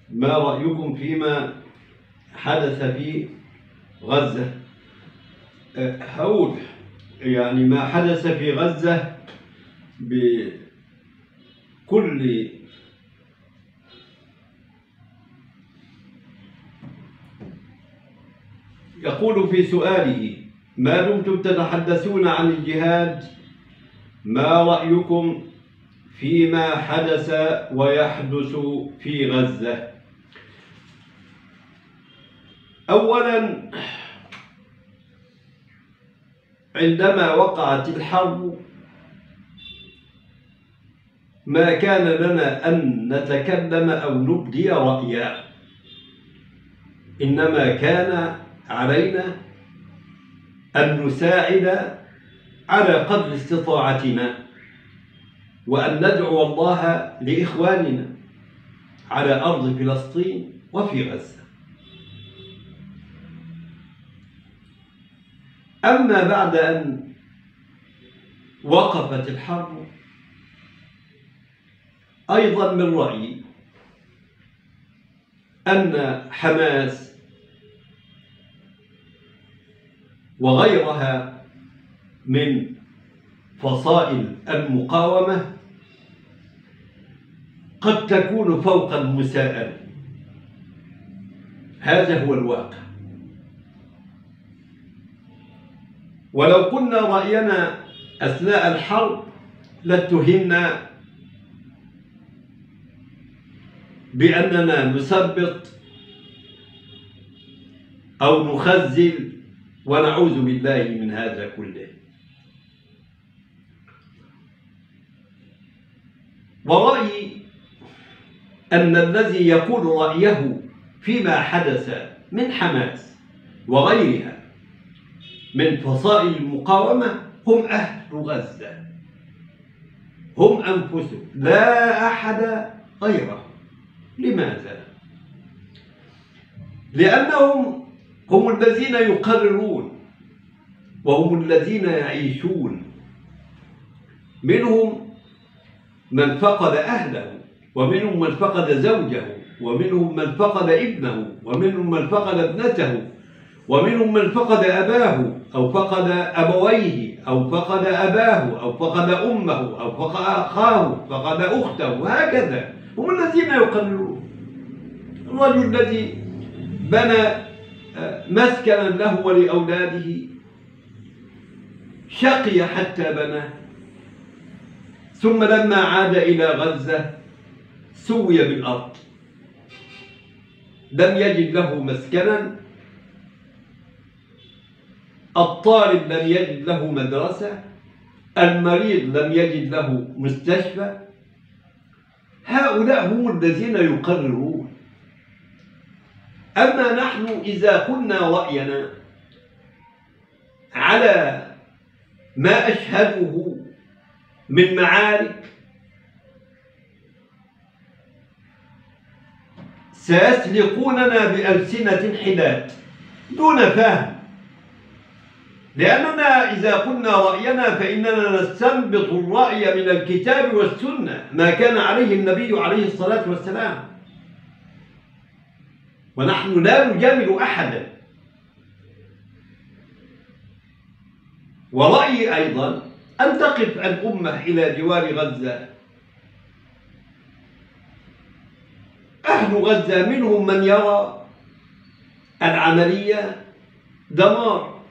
ما رأيكم فيما حدث في غزة؟ هقول يعني ما حدث في غزة بكل يقول في سؤاله: ما دمتم تتحدثون عن الجهاد، ما رأيكم فيما حدث ويحدث في غزة؟ أولاً، عندما وقعت الحرب ما كان لنا أن نتكلم أو نبدي رأيا، إنما كان علينا أن نساعد على قدر استطاعتنا، وأن ندعو الله لإخواننا على أرض فلسطين وفي غزة. أما بعد أن وقفت الحرب، أيضا من رأيي أن حماس وغيرها من فصائل المقاومة قد تكون فوق المساءلة. هذا هو الواقع. ولو قلنا رأينا أثناء الحرب لاتهمنا بأننا نثبط أو نخزل، ونعوذ بالله من هذا كله. ورأيي أن الذي يقول رأيه فيما حدث من حماس وغيرها من فصائل المقاومة هم أهل غزة، هم أنفسهم، لا أحد غيرهم. لماذا؟ لأنهم هم الذين يقررون وهم الذين يعيشون. منهم من فقد أهله، ومنهم من فقد زوجه، ومنهم من فقد ابنه، ومنهم من فقد ابنته، ومنهم من فقد أباه أو فقد أبويه أو فقد أباه أو فقد أمه أو فقد أخاه، فقد أخته، هكذا. هم الذين يقررون. الرجل الذي بنى مسكنا له ولأولاده شقي حتى بناه، ثم لما عاد إلى غزة سوي بالأرض، لم يجد له مسكنا، الطالب لم يجد له مدرسة، المريض لم يجد له مستشفى. هؤلاء هم الذين يقررون. أما نحن إذا قلنا رأينا على ما أشهده من معارك سيسلقوننا بألسنة حداد دون فهم، لأننا إذا قلنا رأينا فإننا نستنبط الرأي من الكتاب والسنة، ما كان عليه النبي عليه الصلاة والسلام، ونحن لا نجامل أحدا. ورأيي أيضا أن تقف الأمة إلى جوار غزة. أهل غزة منهم من يرى العملية دمار،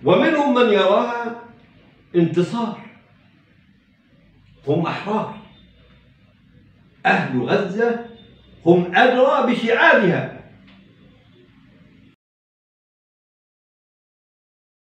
ومنهم من يراها انتصار. هم أحرار. أهل غزة هم أدرى بشعابها.